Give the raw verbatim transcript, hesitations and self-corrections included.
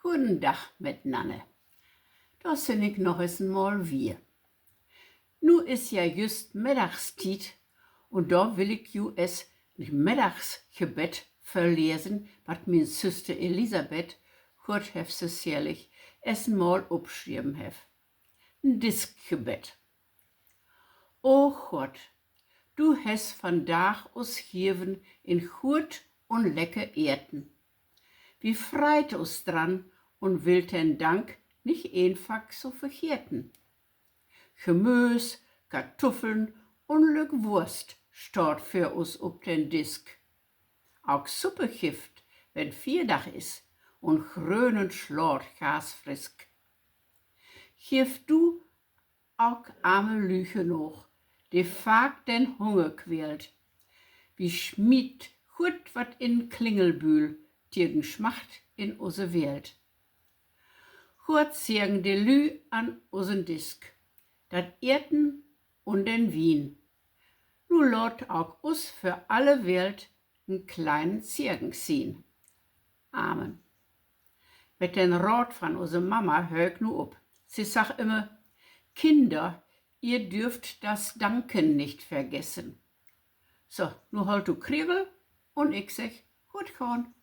Goden Dag mitnanner. Dor sin ik noch es en Mal wier. Nu is ja jüst Middagstiet, un dor will ik ju es Middagsgebett vörlesen, wat mien Süster Elisabeth, Gott hebb se selig, es en Mal opschreven hett. En Diskgebett. O Gott, du hest vandaag us geven en goot un lecker Eten. Wi freit us dran un willt den Dank nich eenfach so vergeten. Gemöös, Katuffeln un lück Wurst staht för us op den Disk. Ok Suppe gifft, wenn Fierdag is, un grönen Slaat gaas frisk. Giff du ok arme Lüe noog, de faak den Hunger quält. Wi smiet goot wat in Klingelbüül, tiegen Smacht in use Welt. Gott segen de Lüe an usen Disk, dat Eten un den Wien. Nu laat ok us för alle Welt en kleinen Segen sien. Amen. Mit den Raat van use Mama höör ik nu op. Se sagg ümmer: Kinder, ihr dürft das Danken nicht vergessen. So, nu hollt du kregel un ik segg: Goot gahn.